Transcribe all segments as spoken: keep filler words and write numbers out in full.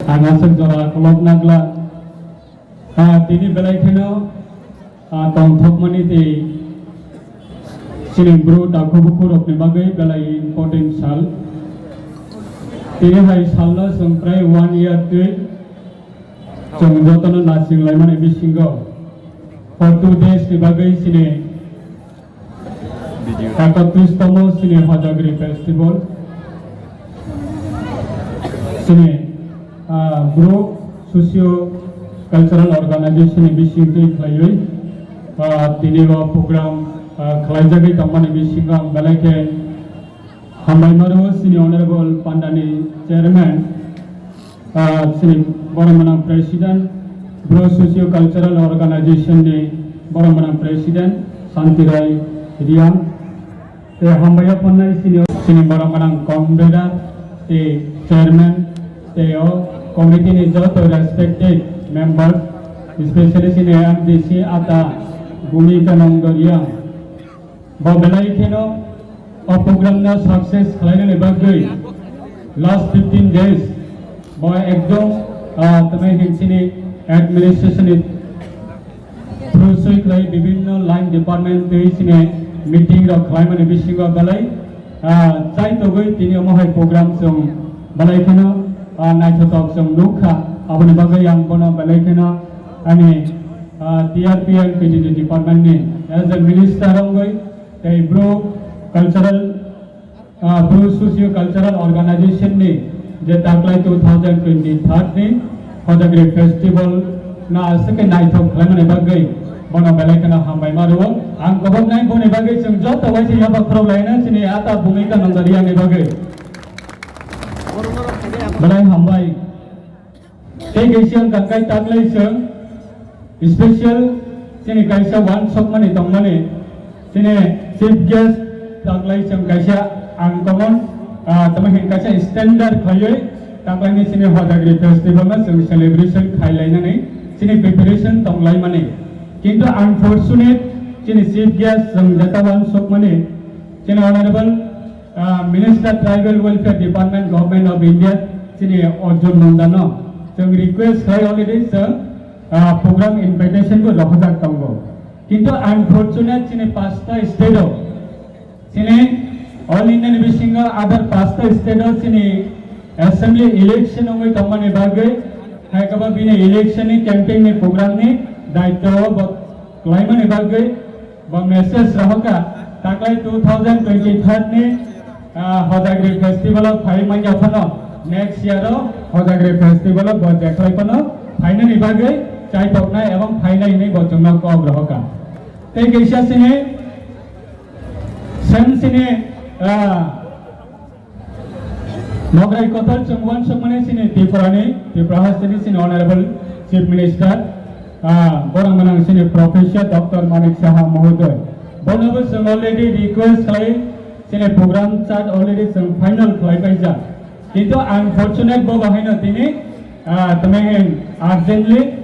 Ang aswk jora kolok nagla. Ah, tini belai kheno, ah, tongthokmani tei chini bru takhu buku rokni bagwi belai important sal. Tini hai salno chwng prai one year twi chwng jotono nasing laimani bisingo for two days ni bagwi chini ekatris tomo chini Hojagri Festival. Chini, ah, Bru Socio Cultural Organization ni bisingtwi khlaiwi, ah, tini o program, ah, khlaijagwi tongmani bisingo ang belai khe hambai mano chini Honorable Pandani Chairman, ah, chini borok mwnang President, Bru Socio Cultural Organization ni borok mwnang President Santi Rai Riang, tei hambai phunai chini, chini borok mwnang convener tei chairman tei o committee ni joto respected members, especially chini M D C ata Bhumika Nongdo Riang. Bo belai kheno o program no success khlainani bagwi last fifteen days bo ekdom, ah, tamo hin chini administration ni through swi khlai bibhinno line department twi chini meeting rok khlaimani bisingo belai, ah, chai togwi tini omo hai program chwng belai kheno, ah, naithothok chwng nukha. Aboni bagwi ang bono belai kheno ani, ah, T R P and P D D department ni as a minister wngwi tei Bru Cultural, ah, Bru Socio Cultural Organization ni je taklai two thousand twenty-third ni Hojagri Festival no aswk khe naithok khlaimani bagwi bono belai kheno hambai ma rwo. Ang koboknai boni bagwi chwng joto waisa yapha khorok laina chini ata Bhumika Nongdo Riang ni bagwi belai hambai. Tei kaisa wngkha khe taklai chwng special chini kaisa uansukmani tongmani chini chief guest taklai chwng kaisa uncommon, ah, tamo hin kaisa standard khaiwi taklaini chini Hojagri festival no chwng celebration khailainani chini preparation tonglaimani. Kintu unfortunate chini chief guest chwng jeta uansukmani chini honorable, ah, Minister Tribal Welfare Department, Government of India, chini Arjun Nandano chwng request khai already chwng, ah, program invitation bo rohorjak tongo. Kintu unfortunate chini pasta state o, chini All India ni bisingo other pasta state o chini assembly election wngwi tongmani bagwi, hai khe bo bini election ni campaign ni program ni daityo bo khlaimani bagwi bo message rohorkha, taklai two thousand twenty-third ni, ah, Hojagri festival o phai manya phano next year o Hojagri festival o bo jekhlai phano phainani bagwi chaitoknai ebong phainai hinwi bo chwngno kok rohorkha. Tei kaisa chini, same chini, ah, Nograi kotor chwng uansukmani chini Tripurani, Tripura hasteni chini Honorable Chief Minister, ah, borok mwnang chini Professor Doctor Manik Saha Mohodoy. Bonobo chwng already request khlai chini program chart already chwng final khlai paijak. Kintu unfortunate bo bahaino tini, ah, tamo hin urgently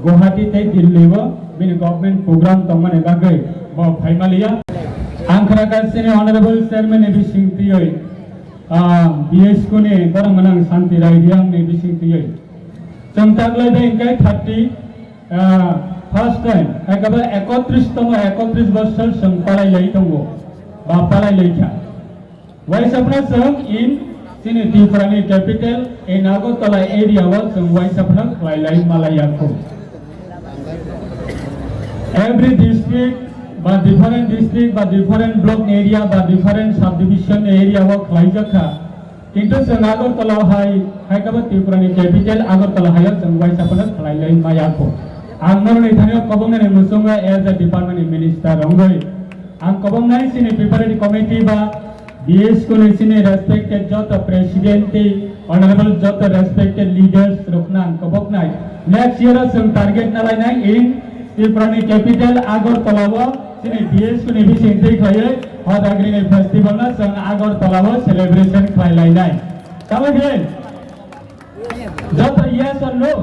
Guwahati tei Delhi o bini government program tongmani bagwi bo phaimaliya. Ang khna kha chini Honorable Chairman ni bising twiwi, ah, B S K ni borok mwnang Santi Rai Riang ni bising twiwi. Chwng taklai bai hwnkhe thirty, ah, first time, ekaba ekotris tomo, ekotris bosor chwng palai lai tongo, ba palai lai kha. Waisa phano chwng in chini Tripura ni capital in Agartala area o chwng waisa phano khlai lai malai ya kho. Every district ba different district ba different block area ba different subdivision area o khlai jak kha. Kintu chwng Agartala hai, hai khe bo Tripura ni capital Agartala hai o chwng waisa phano khlai lai maya kho. Ang norok ni thani o kobong nani muchungo as a department ni minister wngwi ang kobong nai chini preparatory committee ba B S K ni chini respected joto president tei honorable joto respected leaders rokno ang koboknai. Next year o chwng target nalainai in Tripura ni capital Agartala o chini B S K ni bising twi khlaiwi Hojagri ni festival no chwng Agartala o celebration khlai lainai. Tamo khe joto yes or no?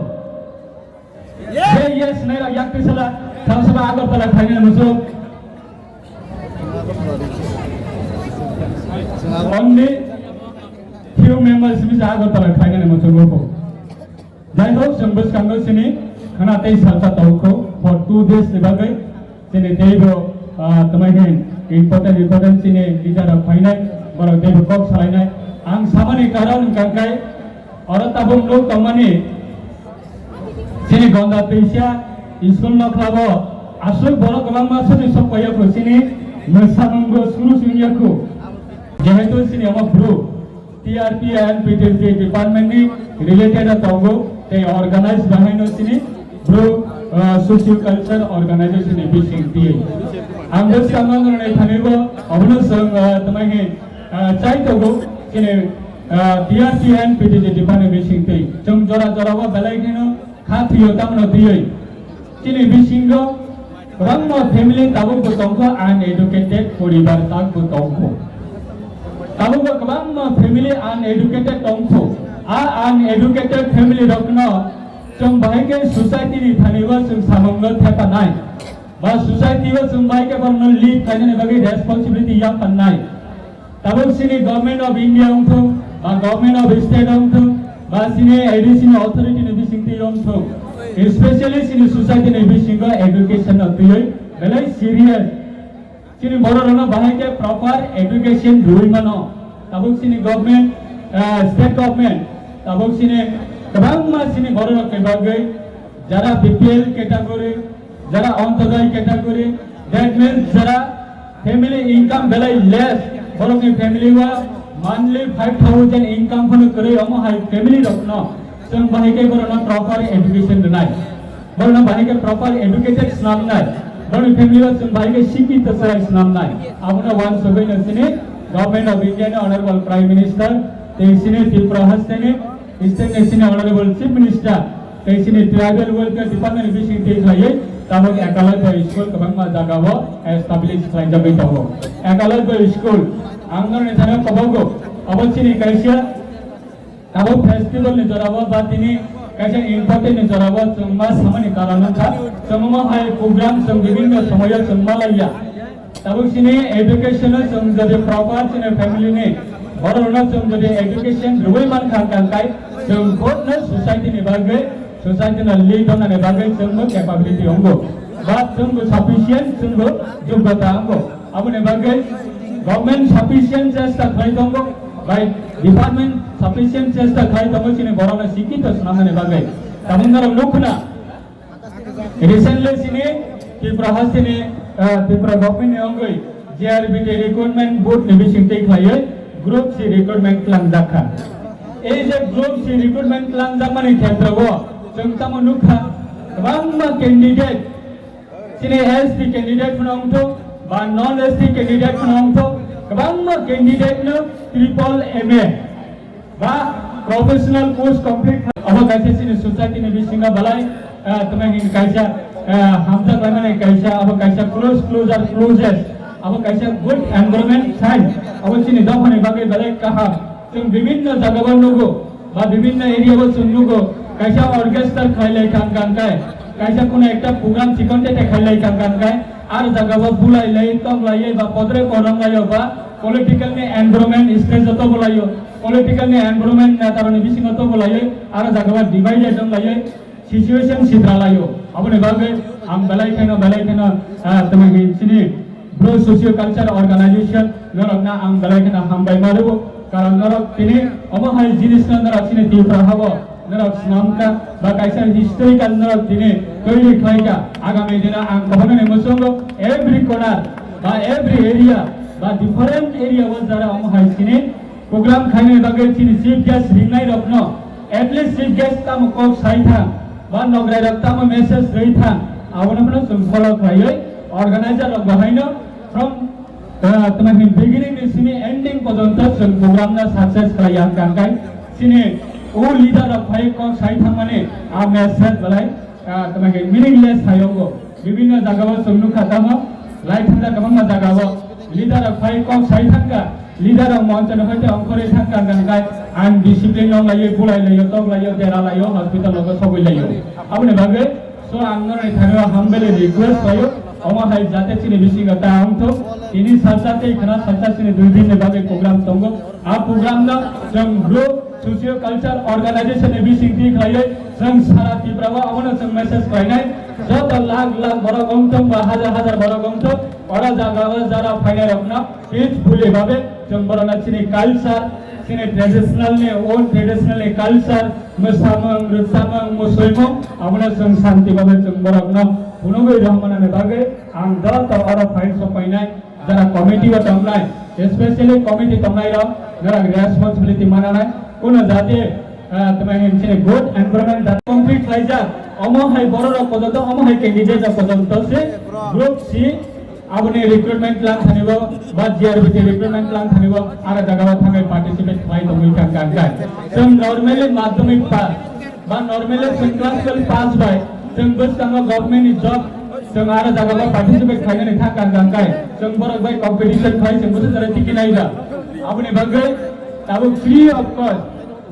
Yes. Je yes nai rok yak twi sala, thang saba Agartala khlainani muchung. Only few members bisa Agartala khlainani muchung rw kho. Tok chwng bwskango chini khana tei salsa tongkho for two days ni bagwi chini teibo, ah, tongmai khe important important chini leader rok phainai, borok teibo kok salainai. Ang samani karon hwnkha khe oro tabuk nuk tongmani chini Gonda Teisa school nokhlabo aswk borok kwbangma soni sok paiyakho chini mwsamungbo suru sung yakho. Jehetu chini omo bru T R P and P T L G department ni related a tongo, tei organize bahaino chini bru, ah, socio culture organization ni bising tiyoi. Ang bwskango nwngnai thanibo obono chwng, ah, tongmai khe, ah, chai tongo chini, ah, T R P and P T L G department ni bising twi. Chwng jora jora o belai kheno kha thwiyo tamno twiwi. Chini bisingo kwbangma family tabukbo tongkho, uneducated poribar takbo tongkho. Tabukbo kwbangma family uneducated tongkho. A uneducated family rokno chwng bahai khe society ni thani o chwng samungo thepanai. Ba society o chwng bahai khe borokno lead khainani bagwi responsibility yapannai. Tabuk chini Government of India wngthung, ba Government of State wngthung, ba chini A D C ni authority ni bisingtwi wngthung, especially chini society ni bisingo education no twiwi belai serious. Chini borok rokno bahai khe proper education rwui mano. Tabuk chini government, ah, state government, tabuk chini kwbangma chini borok rokni bagwi jara B P L category, jara Antyodoi category, that means jara family income belai less, borokni family o monthly five thousand income phano kwrwi, omo hai family rokno chwng bahai khe borokno proper education rwnai, borokno bahai khe proper educated swnamnai, borokni family o chwng bahai khe sikito chwrai swnamnai. Abono uansugwi no chini Government of India ni Honorable Prime Minister tei chini Tripura haste ni State ni chini Honorable Chief Minister tei chini Tribal Welfare Department ni bising twi khlaiwi tabuk Ekalabya School kwbangma jaga o establish khlaijagwi tongo. Ekalabya School ang norokni thani kobogo obo chini kaisa tabuk festival ni jora o ba tini kaisa important ni jora o chwng ma samani karon wngkha. Chwng omo hai program chwng bibinno somoyo chwng ma laiya. Tabuk chini education o chwng jodi proper chini family ni borok rokno chwng jodi education rwui mankha hwnkha khe chwng both no society ni bagwi, society no lead wngnani bagwi chwngbo capability wngo, ba chwngbo sufficient, chwngbo jogyota wngo. Aboni bagwi government sufficient chesta khlai tongo, bai department sufficient chesta khlai tongo chini borok no sikito swnamnani bagwi. Tabuk norok nukho na, recently chini Tripura hasteni, ah, Tripura government ni wngwi G R B T recruitment board ni bising twi khlaiwi Group C recruitment twlangjakha. Ei je Group C recruitment twlangjakmani khetreo chwng tamo nukha, kwbangma candidate, chini S T candidate phano wngthok, ba non S T candidate phano wngthok, kwbangma candidate no triple M A ba professional course complete kha-, abo kaisa chini society ni bisingo belai, ah, tongmani kaisa, ah, hamjak laimani kaisa, abo kaisa close, closer, closest, abo kaisa good environment sign, abo chini dophani bagwi belai kaham. Chwng bibinno jagao nugo, ba bibinno areao chwng nugo, kaisa orchestra khlai lai kha hwnkha hwnkhe, kaisa kuno ekta program chikon tete khlai lai kha hwnkha hwnkhe, ar jagao bulai lai, tok lai, ba podre korom lai, ba political ni environment stage o tobo lai. Political ni environment netarokni bisingo tobo laiwi, aro jaga o divided wng laiwi, situation sidra laio. Aboni bagwi ang belai kheno, belai kheno, ah, tamo hin chini bro socio culture organization norokno ang belai kheno hambai ma rwo. Karon norok tini omo hai jinisno norok chini Tripura habo norok swnamkha, ba kaisa historical norok tini toiri khlaikha. Agami dino ang kobono ni muchungo every corner ba every area ba different area o jara omo hai chini program khainani bagwi chini chief guest ringnai rokno, at least chief guest tamo kok sai thang, ba nograi rok tamo message rwi thang, abono phano chwng follow khlaiwi organizer rok bahaino from, ah, tamo hin beginning ni simi ending pojonto chwng program no success khlai ya hwnkha hwnkhe chini o leader rok phai kok sai thangmani a message belai, ah, tamo hin meaningless hai wngo. Bibinno jagao chwng nukha tamo, lai thangkha kwbangma jagao. Leader rok phai kok sai thangkha, leader rok monchoni hoite ongkhorwi thangkha, hwnkha hwnkhe undiscipline wng laio, bulai laio, tok laio, dera laio, hospital logo sogwi laio. Aboni bagwi so ang norokni thani o humbly request khlaio, omo hai jate chini bisingo ta wngthok. Tini salsa tei khna salsa chini dui din ni bagwi program tongo. A program no chwng bro Socio Culture Organization ni bisingtwi khlaiwi chwng sara Tripura o abono chwng message khlainai, joto lakh lakh borok wngthung ba hajar hajar borok wngthung, oro jaga o jara phainai rokno peacefully babe chwng borokno chini culture, chini traditional ni, own traditional ni culture, mwsamung, rwchapmung, musuimung, abono chwng shanti babe chwng borokno phunugwi rohormanani bagwi ang joto oro phai sok painai. Jara committee o tongnai, especially committee tongnai rok, jara responsibility mananai, kuno jate, ah, tama hin chini good environment jate complete khlaijak, omo hai borok rok pojonto, omo hai candidate rok pojonto se group C aboni recruitment lang thanibo, ba G R B T recruitment lang thanibo, ara jaga o thangwi participate khlai tongwi kha kha kha. Chwng normally madhyamik pass, ba normally chwng class twelve pass bai chwng bwskango government ni job chwng aro jaga o participate khlainani thang kang kang kai chwng borok bai competition khai chwng bwswk jora tiki nai da. Aboni bagwi tabuk free of cost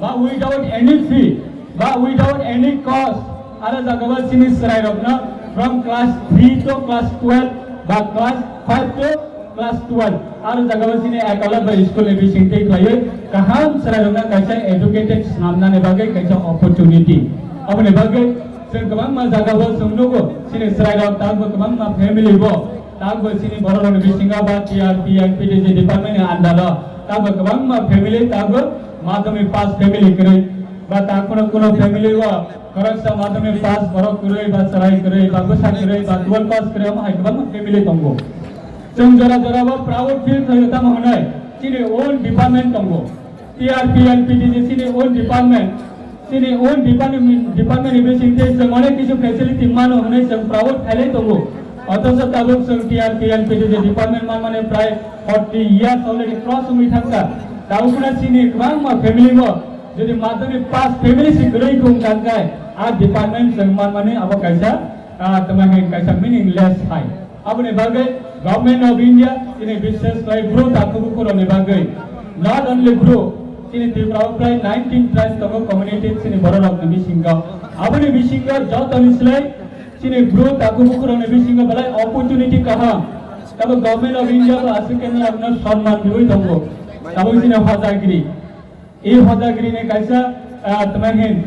ba without any fee ba without any cost aro jaga o chini chwrai rokno from class three to class twelve ba class five to class twelve, aro jaga o chini Eklavya school ni bising twi khlaiwi kaham chwrai rokno kaisa educated swnamnani bagwi kaisa opportunity. Aboni bagwi chwng kwbangma jaga o chwng nugo, chini chwrai rok tabuk kwbangma family bo, tabuk chini borok rokni bisingo ba T R P N P T G department ni under o tabuk kwbangma family tabuk madhyamik pass family kwrwi ba ta kuno kuno family o khoroksa madhyamik pass borok kwrwi ba chwrai kwrwi ba bwsa kwrwi ba twelve pass kwrwi omo hai kwbangma family tongo. Chwng jora jora bo proud feel khlaio, tamo hwnwi chini own department tongo. T R P N P T G chini own department. Chini own department, department ni bising tei chwng onek kisu facility mano hwnwi chwng proud khailai tongo. Othocho tabuk chwng T R P N P T G department manmani prai forty years already cross wngwi thangkha. Tabuk phano chini kwbangma family bo jodi madhyamik pass family se kwrwi thung kangkai, a department chwng manmani abo kaisa, ah, tamo hai kaisa meaningless hai. Aboni bagwi Government of India chini bishes khlai bru takhuk bukhurokni bagwi, not only bru, chini Tripura o prai nineteen tribes tongo community chini bororokni bisingo. Aboni bisingo jotoni slai chini bru takhuk bukhurokni bisingo belai opportunity kaham. Tabo Government of India bo aswk khe norokno sonman riwi tongo. Tabo chini hojagiri. I hojagiri ni kaisa, ah, tamo hin,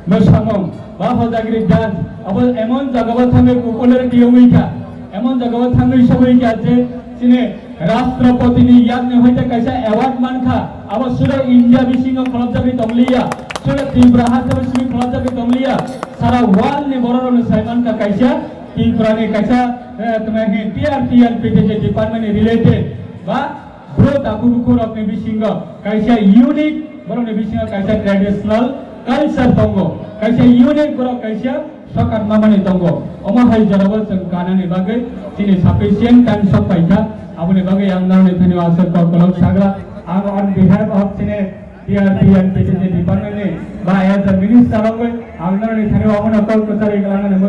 mwsamung, ba hojagiri dance, abo emon jaga o thangwi popularity wngwi kha, emon jaga o thangwi sogwi kha je chini Rashtrapati ni yakni hoite kaisa award mankha, abo sura India bisingo kholopjagwi tongliya, sura Tripura haste bisingo kholopjagwi tongliya, sara world ni bororokno sai mankha kaisa Tripura ni kaisa, eh, tamo hin T R P N P T G department ni related ba Bro takhuk bukhuk rokni bisingo kaisa unique, borokni bisingo kaisa traditional culture tongo, kaisa unique borok kaisa sokat mamani tongo. Omo hai jorao chwng kanani bagwi chini sufficient time sok paikha, aboni bagwi ang norokni thani aswk kok kolok sagra. Ang on behalf of chini T R P and P T G department ni ba as a minister rokni ang norokni thani abono kok kwchari lanani